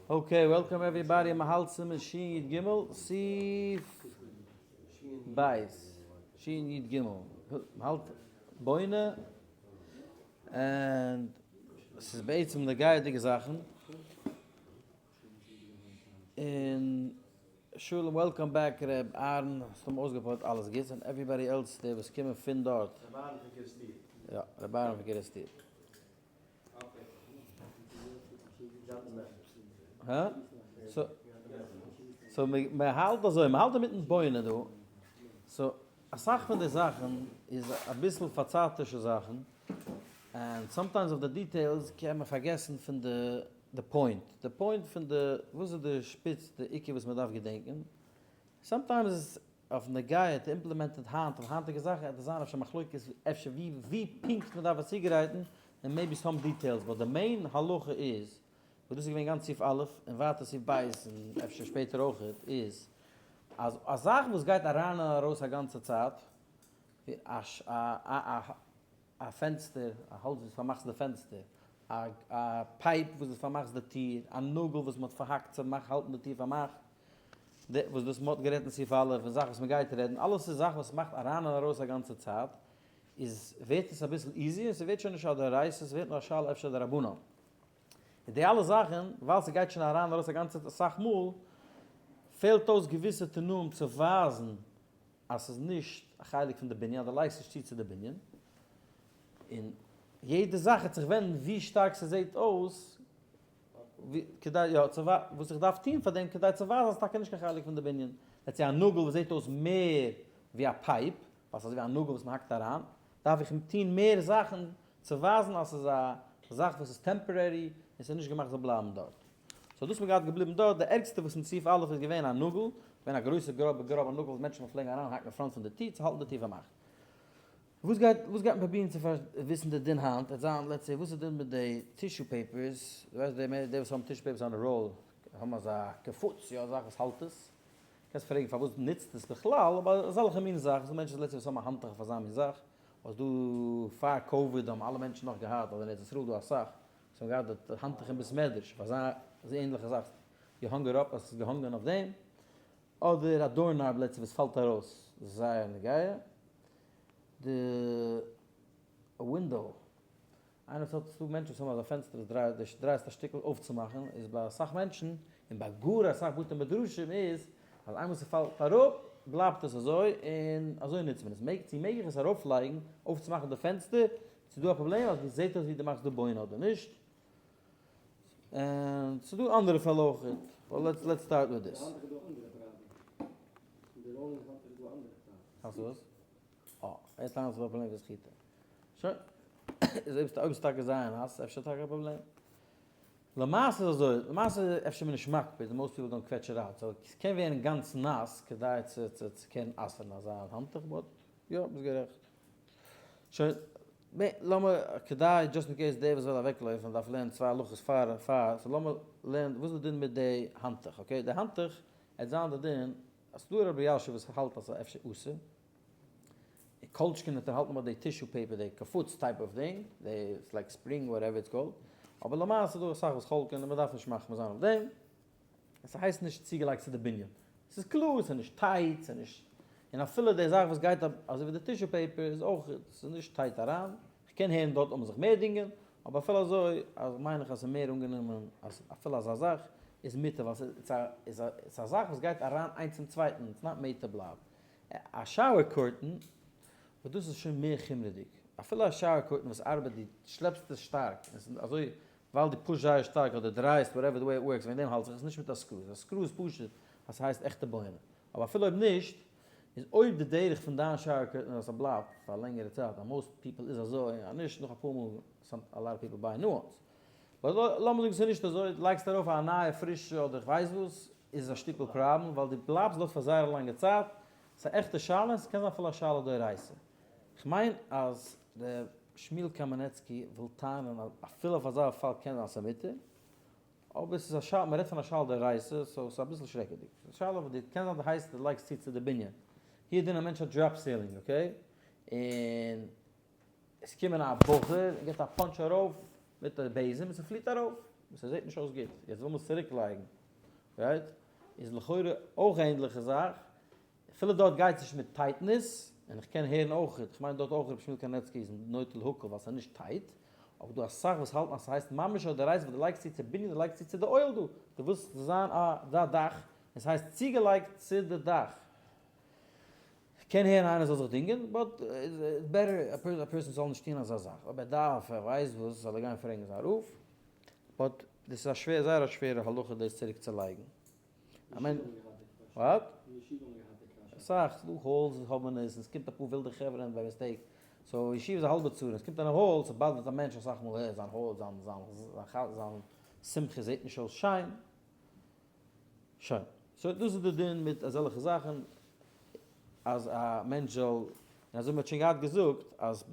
Okay, welcome everybody, מ'האלט סימן שין יוד גימל, סעיף בית, שין יוד גימל, מ'האלט בונה, און ס'איז בעצם נוגע'דיגע זאכן, און שלום welcome back ר' אהרן, האסט אים אויסגעפועלט אלעס גוטס, און everybody else די וואס קומען פון דארט. ר' אהרן פון קערעסטיר. יא, ר' אהרן פון קערעסטיר. הא? So מען האלט אזוי, מען האלט אינמיטן בויען דא, so אסאך פון די זאכן איז אביסל פארצייטישע זאכן, און sometimes אויף די details קען מען פארגעסן פון די די point, די point פון די וואס איז די שפיץ די עיקר וואס מען דארף געדענקען, sometimes איז אויף נוגע to implement ען היינט אויף היינטיגע זאכן עט עס זיין אפשר מחלוקת אפשר ווי ווי פונקט מען דארף עס צוגרייטן און maybe some details but די main הלכה איז וואס דאס איז געווען גאנץ סעיף א' און ווייטער סעיף ב' און אפשר שפעטער אויכעט איז אז א זאך וואס גייט אריין און ארויס א גאנצע צייט ווי א א א פענסטער, א האלץ וואס פארמאכסט די פענסטער, א א pipe וואס דו פארמאכסט די טיר, א נאגל וואס מען האט פארהאקט צו מאכן האלטן די טיר פארמאכט, די וואס דאס מען האט גערעדט אין סעיף א' און זאכן וואס מען גייט רעדן, אלעס איז זאכן וואס מאכט אריין און ארויס א גאנצע צייט, איז ווערט עס אביסל easier, ס'ווערט שוין נישט א דאורייתא, ס'ווערט נאר א שאלה אפשר דרבנן. און די אלע זאכן, ווייל ס'גייט שוין אריין און ארויס א גאנצע צייט אסאך מאל, פעלט אויס געוויסע תנאים צו ווייזן אז ס'איז נישט א חלק פון די בנין, אז דו לייגסט נישט צו צו די בנין, און יעדע זאך וועט זיך ווענדן ווי שטארק ס'זעט אויס, כדי יא צו וואס איך דארף טון פאר דעם כדי צו ווייזן אז ס'איז טאקע נישט קיין חלק פון די בנין. let's say א נאגל וואס זעט אויס מער ווי א pipe, ווייל ס'איז אזויווי א נאגל וואס מ'האקט אריין, דארף איך טון מער זאכן צו ווייזן אז ס'איז א זאך וואס איז temporary און ס'איז נישט געמאכט זאל בלייבן דארט. so דאס איז מיר געהאט געבליבן דארט, די ערגסטע וואס אין סעיף א' איז געווען א נאגל, געווען א גרויסע גראבע גראבע נאגל וואס מענטשן פלעגן אריינהאקן אין front פון די טיר צו האלטן די טיר פארמאכט. וואס גייט וואס גייט מען פרובירן צו וויסן די דין היינט, עט זיין let's say וואס איז דין מיט די tissue papers, דו ווייסט די מער די וואס האבן tissue papers on א roll האבן אזא קפוץ יא א זאך וואס האלט עס, קענסט פרעגן פארוואס נוצט עס בכלל, אבער אזעלכע מין זאכן, ס'דא מענטשן let's say וואס האבן א האנטוך אויף אזא מין זאך, וואס דא פאר קאוויד האבן אלע מענטשן נאך געהאט, אדער אין ארץ ישראל דא אסאך, זיי האבן געהאט די האנטוך אין בית מדרש אויף אזא אזא ענליכע זאך, געהאנגען אראפ אז עס איז געהאנגען אויף דעם, אדער א doorknob let's say וואס פאלט ארויס, זייער נוגע. די window, איינער וואס האט, ס'דא מענטשן וואס האבן אזא פענסטער וואס דרייט, דו דרייסט א שטיקל אויפצומאכן, איז ביי אסאך מענטשן, און ביי גאר אסאך בתי מדרשים איז, אז איינמאל ס'פאלט אראפ, בלייבט עס אזוי, און אזוי נוצט מען עס. מעג, צו מעג איך עס ארויפלייגן אויפצומאכן די פענסטער, ס'איז דא א פראבלעם אז מ'זעט אויס ווי דו מאכסט דא בונה אדער נישט, און ס'איז דא אנדערע פעל אויכעט, but let's let's start with this. האסט וואס? אה, ער טענה'ט ס'איז דא א פראבלעם פון סחיטה. שוין. איז אויב אויב ס'איז טאקע זייער נאס, אפשר טאקע א פראבלעם. למעשה איז אזוי, למעשה איז אפשר מען נישט מקפיד, most people don't קוועטש it out, so ס'קען ווערן גאנץ נאס כדי צו צו צו קענען אסר'ן אזא האנטוך, but יא, ביסט גערעכט. שוין, לאמיר, כדי just in case דער וואס וויל אוועקלויפן דארף לערנען צוויי הלכות פאר פאר, so לאמיר לערנען וואס איז די דין מיט די האנטוך, okay? די האנטוך עט זיין די דין אז ס'דא רבי יאשע וואס האלט אז ס'איז אפשר אסור, און כל שכן וועט ער האלטן ביי די tissue paper די קפוץ type of thing, די it's like spring whatever it's called, אבער למעשה איז דא אסאך וואס חולק'ן און מ'דארף נישט מחמיר זיין אויף דעם. עס הייסט נישט צוגעלייגט צו די בנין. עס איז קלאר, עס איז נישט tight, עס איז נישט, און אפילו די זאך וואס גייט אזוי ווי די tissue paper איז אויך, עס איז נישט tight אריין, איך קען הערן דארט האבן זיך מער דינגען, אבער אפילו אזוי אז מיין איך אז עס איז מער אנגענומען אז אפילו אזא זאך איז מותר ווייל עס איז א זאך וואס גייט אריין איינס צום צווייטן, it's not made to בלייב. א shower curtain, וואס דאס איז שוין מער חומרה'דיג, אפילו א shower curtain וואס ארבעט דו שלעפסט עס שטארק און עס איז אזוי ווייל דו push ט זייער שטארק אדער דרייסט whatever the way it works וועגן דעם האלט זיך עס נישט מיט א screw, א screw איז פשוט אז ס'הייסט עכטע בונה, אבער אפילו אויב נישט, איז אויב די דרך פון דיין shower curtain איז אז ס'בלייבט פאר א לענגערע צייט, אז most people איז אזוי, אז נישט נאך אפאר מאל some a lot of people buy new ones. but לאמיר זאגן ס'איז נישט אזוי, דו לייגסט ארויף א נייע פרישע אדער כ'ווייס וואס, איז עס א שטיקל פראבלעם ווייל דו בלייבסט דארט פאר זייער א לאנגע צייט, ס'איז א עכטע שאלה און ס'קען זיין אפילו א שאלה דאורייתא. כ'מיין אז ר' שמואל קאמענעצקי וויל טענה'ן אז אפילו אויף אזא פאל קען זיין ס'איז מותר, אבער ס'איז א שאלה, מ'רעדט פון א שאלה דאורייתא, so ס'איז אביסל שרעקעדיג. ס'איז א שאלה וואס דו, קען זיין דו הייסט דו לייגסט צו צו די בנין. here דין א מענטש האט drop ceiling, okay? און עס קומען א בחור און גיבט א punch ארויף מיט די בעזעם און ס'פליט ארויף. ס'זעט נישט אויס גוט, יעצט וויל מען עס צוריק לייגן, right? איז לכאורה אויך ענדליכע זאך, אפילו דארט גייט עס נישט מיט tightness, און איך קען הערן אויך, איך מיין דארט אויך רבי שמואל קאניעווסקי איז נוטה להקל ווייל ס'איז נישט tight, אבער דא אסאך וואס האלטן אז ס'הייסט ממש אז די רייסט וואס די לייגסט צו צו בנין די לייגסט צו צו די אוהל דא, די ווילסט ס'זאל זיין א די דאך, און ס'הייסט צוגעלייגט צו די דאך. כ'קען הערן איינער זאל זיך דינגען, but better א person זאל נישט טון אזא זאך, אויב ער דארף, ער ווייסט וואס, זאל ער גיין פרעגן זיין רב, but דאס איז א שווער, זייער א שווערע הלכה דאס צוריק צו לייגן. I mean, what? אסאך, ס'דא halls וואס האבן עס, און ס'קומט אפאר ווילדע חברה און by mistake, so ישיבה איז א האלבע צרה, און ס'קומט אין א hall, ס' bother ט א מענטש אסאך מאל, אה, זיין hall, זיין, זיין, זיין שמחה זעט נישט אויס שיין. שוין. so דאס איז די דין מיט אזעלכע זאכן, אז א מענטש זאל, און אזוי מ'האט שוין געהאט געזאגט, אז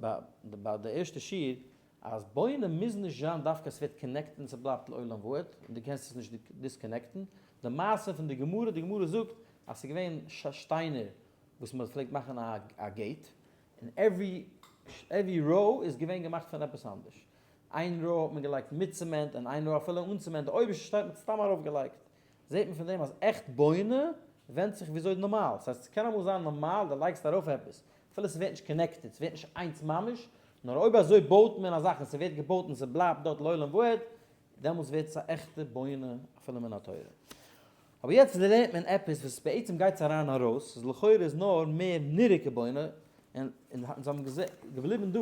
ביי די ערשטע שיעור, אז בונה מוז נישט זיין דווקא עס ווערט connected און ס'בלייבט לעולם ועד, און דו קענסט עס נישט disconnect ן. די מעשה פון די גמרא, די גמרא זאגט אז ס'איז געווען שטיינער וואס מ'פלעגט מאכן א gate, און every row איז געווען געמאכט פון עפעס אנדערש. איין row האט מען געלייגט מיט צעמענט און איין row אפילו אן צעמענט, די אויבערשטע שטיין האט מען סתם ארויפגעלייגט. זעט מען פון דעם אז עכט בונה ווענדט זיך וויאזוי נארמאל, ס'הייסט ס'קען אמאל זיין נארמאל די לייגסט ארויף עפעס, אפילו ס'ווערט נישט connected, ס'ווערט נישט איינס ממש, נאר אויב אזוי בויט מען א זאך און ס'ווערט געבויט און ס'בלייבט דארט לעולם ועד, דעמאלטס ווערט עס א עכטע בונה אפילו מן התורה. אבער יעצט לערנט מען עפעס וואס בעצם גייט עס אריין ארויס, ס'איז לכאורה איז נאר מער נראה כבונה, און אונז האבן געבליבן דא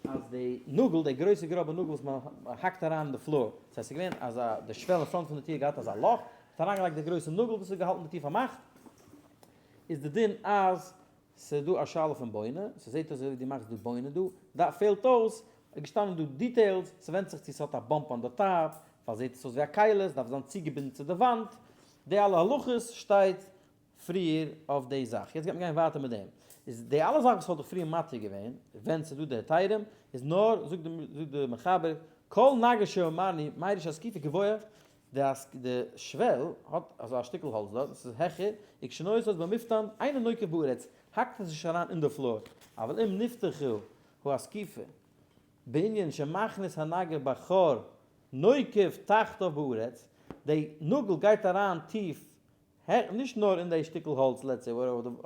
אז די נאגל, די גרויסע גראבע נאגל וואס מען האקט אריין אין די floor, ס'הייסט ס'איז געווען אזא, די שוועל אין front פון די טיר געהאט אזא לאך, מ'האט אריינגעלייגט די גרויסע נאגל וואס האט געהאלטן די טיר פארמאכט, איז די דין אז ס'איז דא א שאלה פון בונה, ס'זעט אויס אזוי ווי דו מאכסט דא בונה דא, דא פעלט אויס, איז געשטאנען דא details, ס'ווענדט זיך צו ס'האט א bump on the top, ווייל זעט עס אויס ווי א כלי, ס'דארף זיין צוגעבינדן צו די וואנט, די אלע הלכות שטייט פריער אויף די זאך, יעצט גייט מען גיין ווייטער מיט דעם, איז די אלע זאכן וואס כ'האב דיך פריער מתיר געווען, ווען ס'איז דא די היתרים, איז נאר, זאגט די מחבר, כל נגר שאמרנו, מיירי שהזקיפה גבוה, די שוועל האט אזא שטיקל האלץ דארט, עס איז העכער, וכשנושא במפתן, אינו נוקף בארץ, האקט עס נישט אריין אין די floor, אבל אם נפתחה האסקופה, בענין שמכניס הנגר בחור נוקף תחתיו בארץ, די נאגל גייט אריין טיף, נישט נאר אין די שטיקל האלץ let's say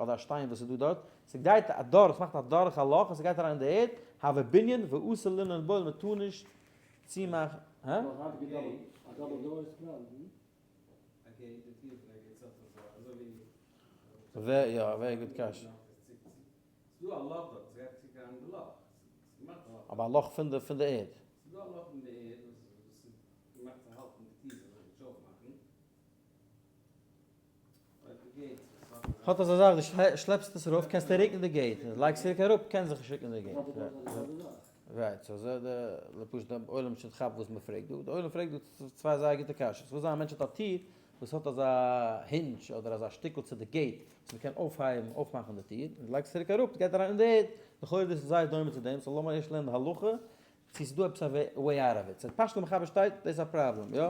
אדער א שטיין וואס איז דא דארט, ס'גייט אדורך, ס'מאכט אדורך א לאך און ס'גייט אריין אין די ערד, הוי בנין ואסור לנעול בו, מ'טאר נישט צומאכן, הא? יא, very good קשיא. אבער א לאך פון די פון די ערד. האט אזא זאך, דו שלעפסט עס ארויף קענסטו ריקן די gate, לייגסט צוריק אראפ קען זיך נישט ריקן די gate. Right, so אזוי די לפשוט די עולם שוין כאפט וואס מ'פרעגט דא, די עולם פרעגט דא צוויי זייער גוטע קשיות, וואס איז א מענטש האט א טיר וואס האט אזא hinge אדער אזא שטיקל צו די gate וואס מ'קען אויפהייבן אויפמאכן די טיר, און דו לייגסט צוריק אראפ גייט אריין אין די ערד, לכאורה דאס איז זייער דומה צו דעם, so לאמיר ערשט לערנען די הלכה צו ס'איז דא עפעס א way out of it, so פשט למחבר שטייט דאס איז א פראבלעם, יא?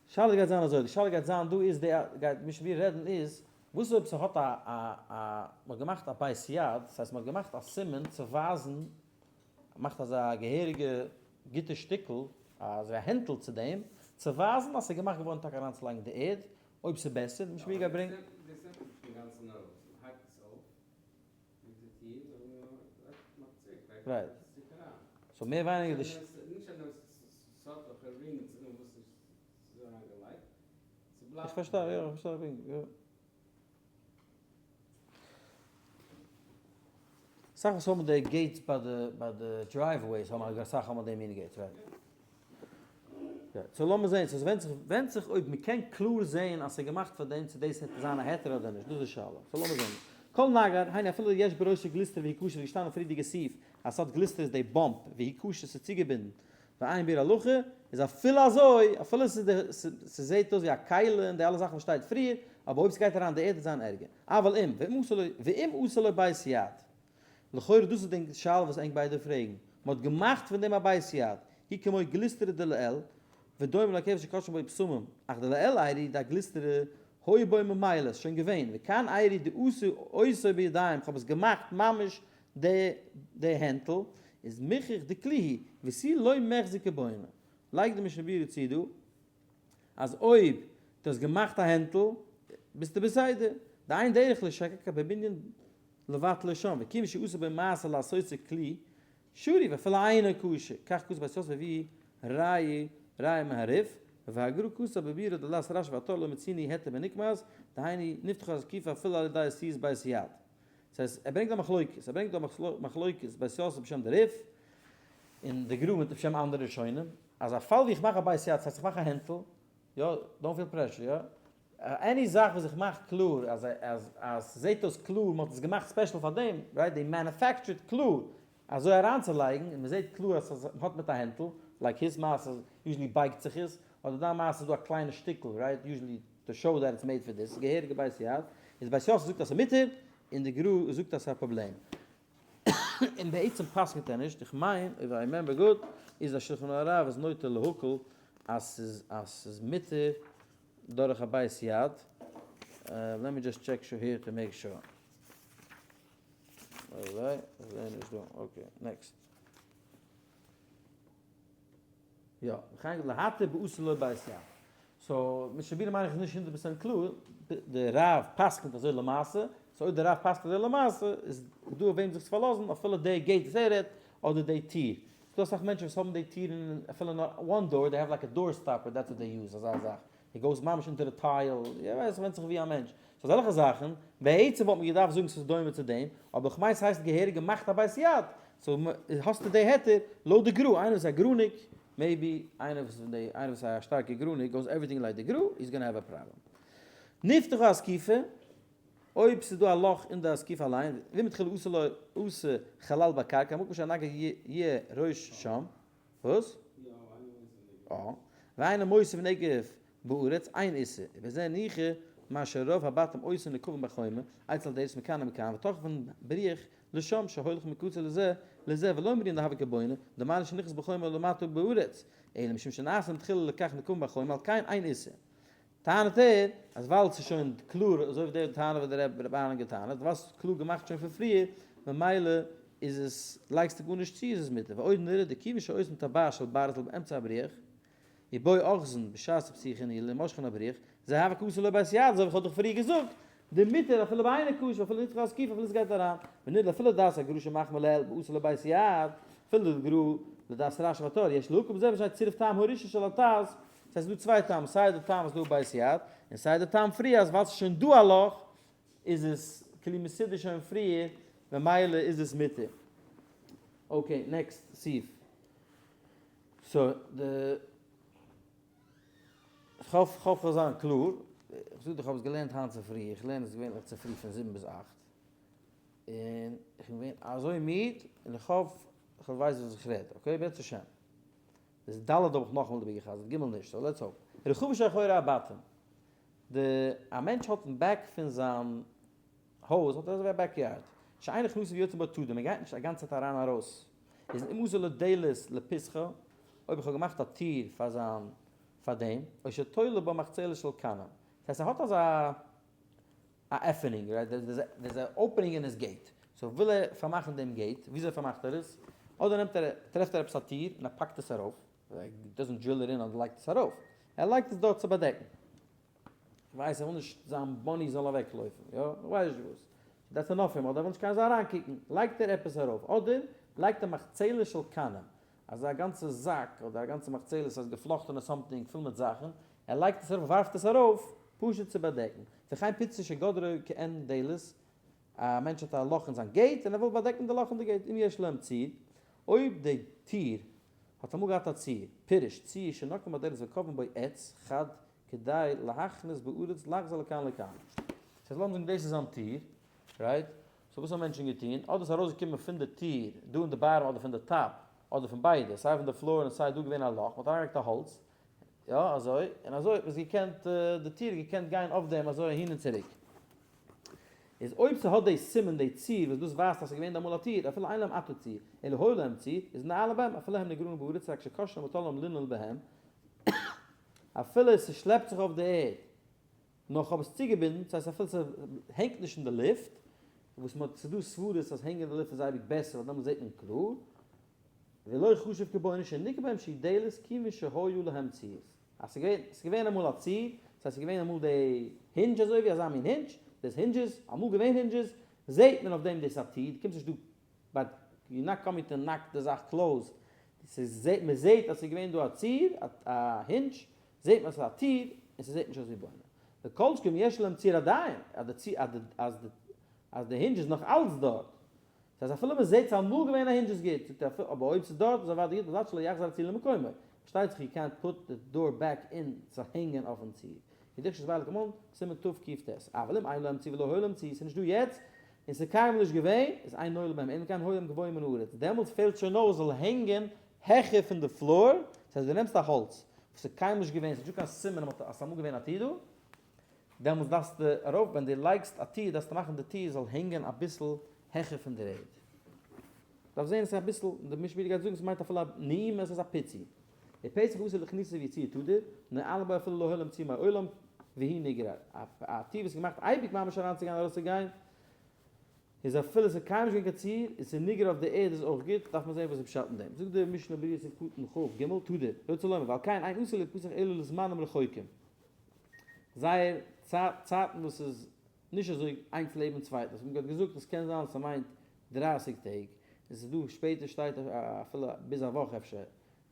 שאלה גייט זיין אזוי, די שאלה גייט זיין דא איז די גייט משנה ברורה רעדן איז, וואס אויב ס'האט א א א מ'האט געמאכט א בית יד, ס'הייסט מ'האט געמאכט א סימן צו ווייזן, מ'מאכט אזא געהעריגע גוטע שטיקל, אזוי א הענטל צו דעם, צו ווייזן אז ס'איז געמאכט געווארן טאקע אריינצולייגן די ערד, אויב ס'איז בעסער, משנה ברורה גייט ברענגען. Right. So מער ווייניגער די. איך פארשטיי, יא, איך פארשטיי, יא. אסאך וואס האבן די gates ביי די ביי די driveways האבן אסאך האבן די מינע gates, right. So לאמיר זעהן, so ס'ווענדט זיך ווענדט זיך אויב מ'קען קלאר זעהן אז ס'איז געמאכט פאר דעם צו דאס העט זיין א היתר אדער נישט, דאס איז די שאלה. So לאמיר זעהן. כל נגר, היינו אפילו יש בראשו גלוסטרא והוא קשור, ווי געשטאנען פריערדיגע סעיף אז ס'האט גלוסטרא איז די bump והוא קשור ס'איז צוגעבינדן, ואין ביאור הלכה, איז אפילו אזוי, אפילו ס'איז די ס'זעהט אויס ווי א כלי און די אלע זאכן וואס שטייט פריער, אבער אויב ס'גייט אריין די ערד וועט זיין ערגער. אבל אם, ואם עשה לו, ואם עשה לו בית יד. לכאורה דאס איז די שאלה וואס ענק ביידע פרעגן. מ'האט געמאכט פון דעם א בית יד, היא כמו גלוסטרא דלעיל, ודומה לכבש שקושרין בו בשמים, אך דלעיל איירי די גלוסטרא היה בו ממילא, ס'איז שוין געווען, וכאן איירי דעשו אותו בידיים, כ'האב עס געמאכט ממש די די הענטל, איז מוכח דכלי הוא, ותו לא מיחזי כבונה. לייגט די משנה ברורה צו דא, אז אויב דו האסט געמאכט א הענטל, ביסטו בסדר. דאין דרך לשקק בבנין לבטלו שם, וכיוון שעשו בו מעשה לעשותו כלי שרי ואפילו אינו כשר, כך כתב בית יוסף והביא ראי' ראיה מהריף, והגרא כתב בביאורו דלת רשי והטור לא מצינו היתר בנקמז, דהיינו נפתחה הזקיפה אפילו על ידי עשיית בית יד. דאס הייסט ער ברענגט דא מחלוקת, ער ברענגט דא מחלוקת בית יוסף בשם די ריף, און די גרא מיט בשם אנדערע ראשונים, אז א פאל ווי איך מאך א בית יד, ס'הייסט איך מאך א הענטל, יא, don't feel pressure, יא, any זאך וואס איך מאך קלאר אז אז אז ס'זעט אויס קלאר מ'האט עס געמאכט special פאר דעם, right, they manufactured קלאר אזוי אריינצולייגן און מ'זעט קלאר אז ס'האט מיט א הענטל, like his מעשה usually בייגט זיך עס, אדער דיין מעשה איז דא א קליינע שטיקל, right, usually to show that it's made for this, געהעריגע בית יד, איז בית יוסף זאגט אז ס'איז מותר, און די גרא זאגט אז ס'איז א פראבלעם. און בעצם פסק'נט ער נישט, איך מיין, אויב I remember גוט, איז א שלחן הרב איז נוטה להקל אז ס'איז אז ס'איז מותר דורך א בית יד, let me just check sure here to make sure. אזוי, איך זעה נישט דא, okay, next. יא, וכן להתיר בעשו לו בית יד. so, משנה ברורה מיין איך איז נישט 100% קלאר, די רב פסק'נט אזוי למעשה, so אויב די רב פסק'נט אזוי למעשה, איז דא אויף וועם זיך צו פארלאזן, אפילו די gate וואס ער רעדט, אדער די טיר. ס'דא אסאך מענטשן וואס האבן די טירן אפילו נאר one door, they have like a door stopper, that's what they use, אזא זאך. ער goes ממש אונטער די tile, יא ווייס, ווענדט זיך ווי א מענטש. so אזעלכע זאכן, בעצם וואלט מען געדארפט זאגן ס'איז דומה צו דעם, אבער כ'מיין ס'הייסט געהעריג געמאכט א בית יד, so האסטו די היתר לויט די גרא, איינער וואס איז א גרא'ניק, maybe איינער וואס איז פון די, איינער וואס איז א שטארקע גרא'ניק goes everything like די גרא, איז gonna have a problem. נפתחה אסקיפה, אויב ס'איז דא א לאך אין די אסקיפה אליין, ואם מתחילה עשה לו עשה חלל בקרקע, המקום שהנגע יהיה ראש שם, וואס? אה. ואינו מוסיף נגף בארץ, אין איסור. ובזה ניחא מה שרוב הבתים עושין נקבים בחומה, אצל דלת מכאן ומכאן, ותוכפין בריח לשם שהולך מקצה לזה לזה ולא אמרין דהוה כבונה, דמעלה שנכנס בחומה למטה בארץ, אלא משום שנעשה מתחילה לכך נקבים בחומה, על כן אין איסור. טענה'ט ער, אז ווייל ס'איז שוין קלאר, אזוי ווי די טענה וואס דער רבי אהרן האט געטענה'ט, ווייל ס'איז קלאר געמאכט שוין פון פריער, ממילא איז עס, לייגסטו גארנישט צו איז עס מותר, ועוד נראה דכיוון שעושין טבעת של ברזל באמצע הבריח, ובו אוחזין בשעת פתיחה ונעילה ומשכין הבריח, זה הוה כעשה לו בית יד, אזוי ווי כ'האב דיך פריער געזאגט, דמותר אפילו בעינא קשה אפילו נדחה אסקופה אפילו ס'גייט אריין, ונראה אפילו דעת הגר"א שמחמיר לעיל בעשה לו בית יד, אפילו די גר"א לדעת רש"י והטור, יש להקל בזה בשביל צירוף טעם הראשון של הט"ז, ס'הייסט ס'דא צוויי טעמים, סיי די טעם אז דא בית יד, און סיי די טעם פריער אז ווייל ס'איז שוין דא א לאך איז עס כלי מסודר שוין פריער ממילא איז עס מותר. okay, next סעיף. so די כ'האף כ'האף כ'וועל זיין קלאר, כ'זאג דיך כ'האב עס געלערנט היינט צופרי, איך לערן עס געווענליך צופרי פון זיבן ביז אכט, און כ'בין געווען אזוי מיד, און איך האף כ'וועל ווייסן וואס איך רעד, okay בעזרת השם. דאס ד' האב איך נאכאמאל איבערגע'חזר'ט, ג' נישט, so let's hope. רחבה שאחורי הבתים. די א מענטש האט אין back פון זיין הויז האט ער אזויווי א back yard. שאין נכנסים ויוצאים בו תדיר, מען גייט נישט א גאנצע צייט אריין ארויס. איז אם עשה לו דלת לפתחו, אויב איך האב געמאכט א טיר פאר זיין פאר דעם, או שתולה בו מחצלת של קנים. דאס הייסט ער האט אזא א עפענונג, right, there is a opening in his gate, so וויל ער פארמאכן דעם gate, וויאזוי פארמאכט ער עס? אדער נעמט ער, טרעפט ער עפעס א טיר און ער פאקט עס ארויף, doesn't drill it in אדער לייגט עס ארויף, ער לייגט עס דארט צו באדעקן, כ'ווייס ער וויל נישט זיין bunny זאל אוועקלויפן, יא, כ'ווייס נישט וואס, that's enough אים, אדער ער וויל נישט קיינער זאל אריינקוקן, לייגט ער עפעס ארויף, אדער לייגט ער מחצלת של קנים, אזא גאנצע זאק אדער א גאנצע מחצלת אז געפלאכטענע something פול מיט זאכן, ער לייגט עס ארויף ווארפט עס ארויף פשוט צו באדעקן, וכן פיצה שגדרו כעין דלת, א מענטש האט א לאך אין זיין gate און ער וויל באדעקן די לאך אין די gate, אם יש להם ציר, אויב די טיר האט אמאל געהאט א ציר, פירוש, ציר שנוקבין בדלת וקובעין בו עץ חד כדי להכניס בארץ לחזור לכאן לכאן. ס'הייסט לאמיר זאגן דאס איז זיין טיר, right? so וואס האבן מענטשן געטון? אדער איז ארויסגעקומען פון די טיר דא אין די bottom אדער פון די top אדער פון ביידע, סיי פון די floor און סיי דא געווען א לאך, מ'האט אריינגעלייגט א האלץ, יא אזוי, און אזוי האט מען עס געקענט, די טיר האט געקענט גיין אויף דעם אזוי אהין און צוריק. איז אויב ס'האט די סימן די ציר וואס דאס ווייזט אז ס'איז געווען דא אמאל א טיר, אפילו אין להם עתה ציר, אלא היה להם ציר, איז נועלין בהם, אפילו הם נגררין בארץ רק שקושרין ותולין לנעול בהם, אפילו ס'שלעפט זיך אויף די ערד, נאר כ'האב עס צוגעבינדן, ס'הייסט אפילו ס'הענגט נישט אין די לופט, וואס מ'האט, ס'דא סברות אז הענגען אין די לופט איז אייביג בעסער ווייל דעמאלטס זעט מען קלאר. ולא חשוב כבונה שניכר בהם שהיא דלת כיוון שהיו להם צירות. אז ס'איז געווען אמאל א ציר, ס'הייסט ס'איז געווען אמאל די hinge אזוי ווי אזא מין hinge, דאס hinges, אמאל געווען hinges, זעהט מען אויף דעם דאס א טיר, דו קומסט נישט דא but you not coming to knock די זאך close, מען זעהט אז ס'איז געווען דא א ציר, א hinge, זעהט מען אז ס'איז א טיר, און ס'זעהט נישט אויס ווי בונה. וכל שכן יש להם ציר עדיין, אז די hinge איז נאך אלץ דארט. ס'הייסט אפילו מען זעהט ס'איז אמאל געווען א hinge איז גוט, זאגט ער אפילו, אבער אויב ס'איז דארט איז אוודאי גוט ובלבד שלא יחזור הציר למקומו. פארשטייט זיך יו קענט פוט די דאר בעק אין צו הענגען אויפן ציר. כדכש איז ווייל כמובן, סימן תקט. אבל אם אין להם ציר ולא היה להם ציר, ס'איז נישט דא יעצט, און ס'איז קיינמאל נישט געווען, איז אין נועלין בהם, אלא אם כן היו הם גבוהים מן הארץ, דעמאלטס פעלט שוין אויס זאל הענגען העכער פון די floor, ס'הייסט דו נעמסט א האלץ וואס איז קיינמאל נישט געווען, ס'איז נישטא קיין סימן אז ס'איז אמאל געווען א טיר דא, דעמאלטס דארפסטו ארויף, ווען דו לייגסט א טיר דארפסטו מאכן די טיר זאל הענגען אביסל העכער פון דער ערד. דארף זען עס איז אביסל, די משנה גייט זאגן ס'מיינט אפילו א נעימה, עס איז א פיצי. די פתח אסור לכניסה ויציאה תדיר, נועלין בו אפילו לא היה להם ציר מעולם והוא נגרר. א טיר וואס איז געמאכט אייביג ממש אריינצוגיין ארויסצוגיין, איז אפילו ס'איז קיינמאל נישט געווען קיין ציר, און ס'איז נגרר אויף די ערד איז אויך גוט, דארף מען זען וואס איז פשט אין דעם. זאגט די משנה ברורה סעיף קטן כ ג, תדיר, רוצה לומר, ועל כן אין אסור להתפתח אלא לזמנים רחוקים. זייער צייטן וואס איז נישט אזוי איינס לעבן צווייטן, וואס מ'האט געזאגט עס קען זיין ס'מיינט 30 טעג, און ס'איז דא שפעטער שטייט אפילו ביז א וואך אפשר,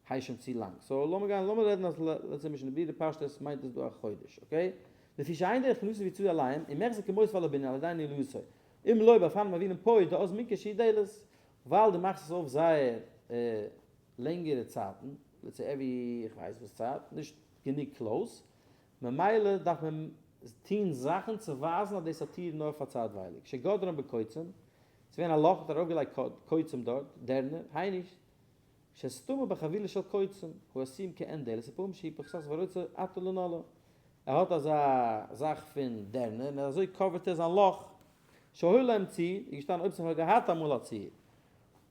הייסט שוין צו לאנג, so לאמיר גיין לאמיר רעדן אז let's say משנה ברורה פשטות מיינט עס דא א חודש, okay? לפי שאין דרך כניסה ויציאה עליהם, ומחזי כמוסיף על הבנין על ידי נעילתו, אם לא באופנים מעבירין פה דאז מוכר שהיא דלת, ווייל דו מאכסט עס אויף זייער לענגערע צייטן, let's say every איך ווייס וואס צייט, נישט גענוג close, ממילא דארף מען טוהן זאכן צו ווייזן אז דאס א טיר נאר פאר צייטווייליג, שגדרן בקוצים, ס'איז געווען א לאך האט ער ארויפגעלייגט קוצים דארט, דערנער, היינו, שסתומה בחבילה של קוצים, העשויים כעין דלת ופעמים שהיא פוחתת ורוצה עתה לנעלה. ער האט אזא זאך פון דערנער און אזוי cover ט ער זיין לאך. שהיה להם ציר, איז געשטאנען אויב ס'האט געהאט אמאל א ציר,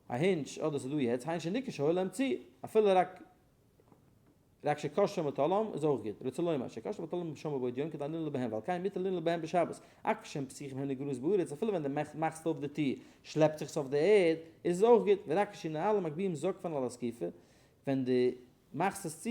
א hinge, אדער ס'איז דא יעצט, היינו שניכר שהיה להם ציר, אפילו רק רק שקשרם ותלאם איז אויך גוט, רוצה לומר, שקשרם ותלאם שם מבעוד יום כדי לנעול בהם, ועל כן מותר לנעול בהם בשבת, אף כשהם פתוחים הן נגררות בארץ, אפילו ווען דו מאכסט אויף די טיר שלעפט זיך עס אויף די ערד, איז עס אויך גוט, ורק כשנועלין מגביהים זקפן על הסקיפה, ווען דו מאכסט עס צו,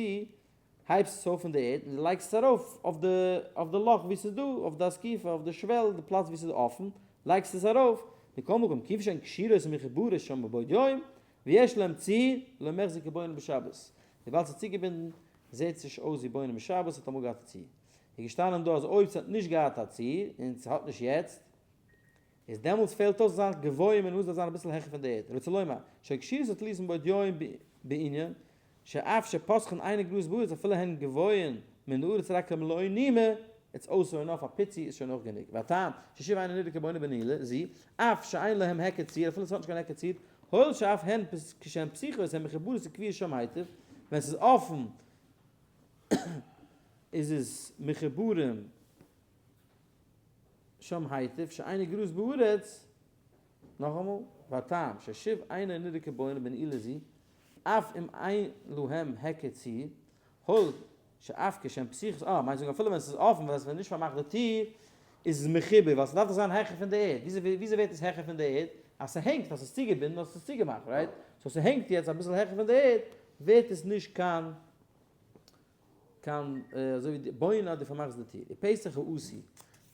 הייבסט עס אויף פון די ערד און דו לייגסט עס ארויף אויף די אויף די לאך וואו עס איז דא, אויף די אסקופה, אויף די שוועל, די פלאץ וואו עס איז אפן, לייגסט עס ארויף, מכל מקום, כיוון שהן קשירות ומחוברות שם מבעוד יום, ויש להם ציר, לא מיחזי כבונה בשבת. וויבאלד ס'איז צוגעבינדן, זעהט עס נישט אויס ווי בונה בשבת האט אמאל געהאט א ציר. איז געשטאנען דא אז אויב ס'האט נישט געהאט א ציר, און ס'האט נישט יעצט, איז דעמאלטס פעלט אויס זיין גבוה מן הארץ דארף זיין אביסל העכער פון די ערד. רוצה לומר, שהקשירות התלויות מבעוד יום בענין, שאף שפותחן אינו נגררות בארץ אפילו הן גבוהין מן הארץ רק כמלוא נימא, it's also enough א פיצי איז שוין אויך גענוג. והטעם, ששוב אינו נראה כבונה בנעילה, זו, אף שאין להם היכר ציר, אפילו ס'האט נישט קיין היכר ציר, הואיל שאף הן כשהן פתוחות הן מחוברות וקבועות שם היטב, ווען ס'איז אפן איז עס מחוברים שם היטב, שאינו נגררות בארץ, נאכאמאל, והטעם, ששוב אינו נראה כבונה בנעילה זו, אף אם אין להם היכר ציר, הואיל שאף כשהן פתוחות, אה, מיינסט זאגן אפילו ווען ס'איז אפן, ווען ס'ווערט נישט פארמאכט די טיר, איז עס מחובר, ווייל ס'דארף דאך זיין העכער פון די ערד, וויאזוי וויאזוי ווערט עס העכער פון די ערד? אז ס'הענגט, אז ס'איז צוגעבינדן, אז ס'איז צוגעמאכט, right? so ס'הענגט יעצט אביסל העכער פון די ערד, ווערט עס נישט קיין קיין אזוי ווי בונה אז דו פארמאכסט די טיר. ופתח העשוי,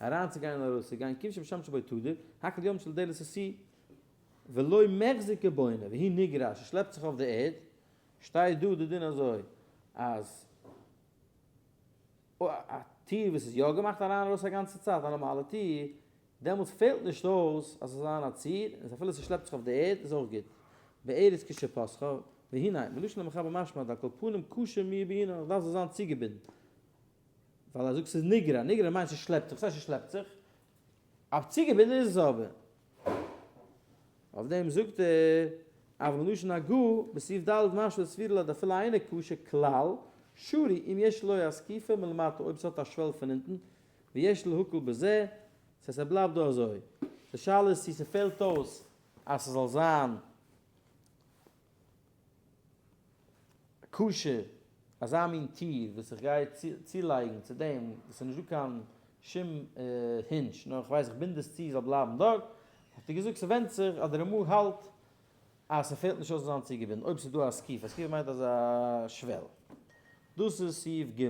אריינצוגיין און ארויסצוגיין, כיון שמשמשין בו תדיר, הכל יום של דלת עשוי, ולא מיחזי כבונה, והוא נגרר, ס'שלעפט זיך אויף די ערד, שטייט דא די דין אזוי אז א טיר וואס איז יא געמאכט אריין ארויס א גאנצע צייט א נארמאלע טיר דעמאלטס פעלט נישט אויס אז ס'זאל זיין א ציר און אפילו ס'שלעפט זיך אויף די ערד איז אויך גוט בארץ כשפתחה והנה מלשון המחבר משמע דעל כל פנים קשה מי בעינן עס דארף זאל זיין צוגעבינדן ווייל ער זאגט ס'איז נגרר נגרר מיינט ס'שלעפט זיך ס'הייסט ס'שלעפט זיך אויף צוגעבינדן איז עס אבער. אויף דעם זאגט ער, אבל מלשון הגה, בסעיף ד' משמע דסבירא לה דאפילו אינה קשה כלל, שרי אם יש לו אסקופה מלמטה אויב ס'האט א שוועל פון אונטן, ויש להקל בזה, ס'הייסט ער בלייבט דא אזוי. די שאלה איז צו ס'פעלט אויס אז ס'זאל זיין כשר אזא מין טיר וואס איך גיי צולייגן צו דעם וואס איז נישט דא קיין שום hinge נאר איך ווייס איך בינד עס צו זאל בלייבן דארט, האט ער געזאגט ס'ווענדט זיך אז דער רמ"א האלט. אה, ס'פעלט נישט אויס צו זיין צוגעבינדן, אויב ס'איז דא א זקיף, א זקיף מיינט אזא שוועל. דאס איז סעיף ג'.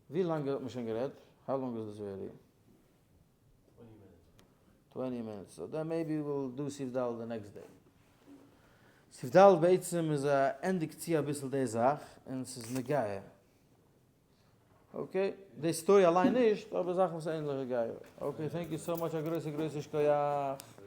ווי לאנג האט מען שוין גערעדט? How long is this already? 20 minutes. So then maybe we'll do סעיף ד' the next day. סעיף ד' בעצם איז א ענדיגט צו אביסל די זאך, און ס'איז נוגע. Okay, די story אליין נישט, אבער זאכן וואס ענליכע גייען. Okay, thank you so much, א גרויסע גרויסע שכוח.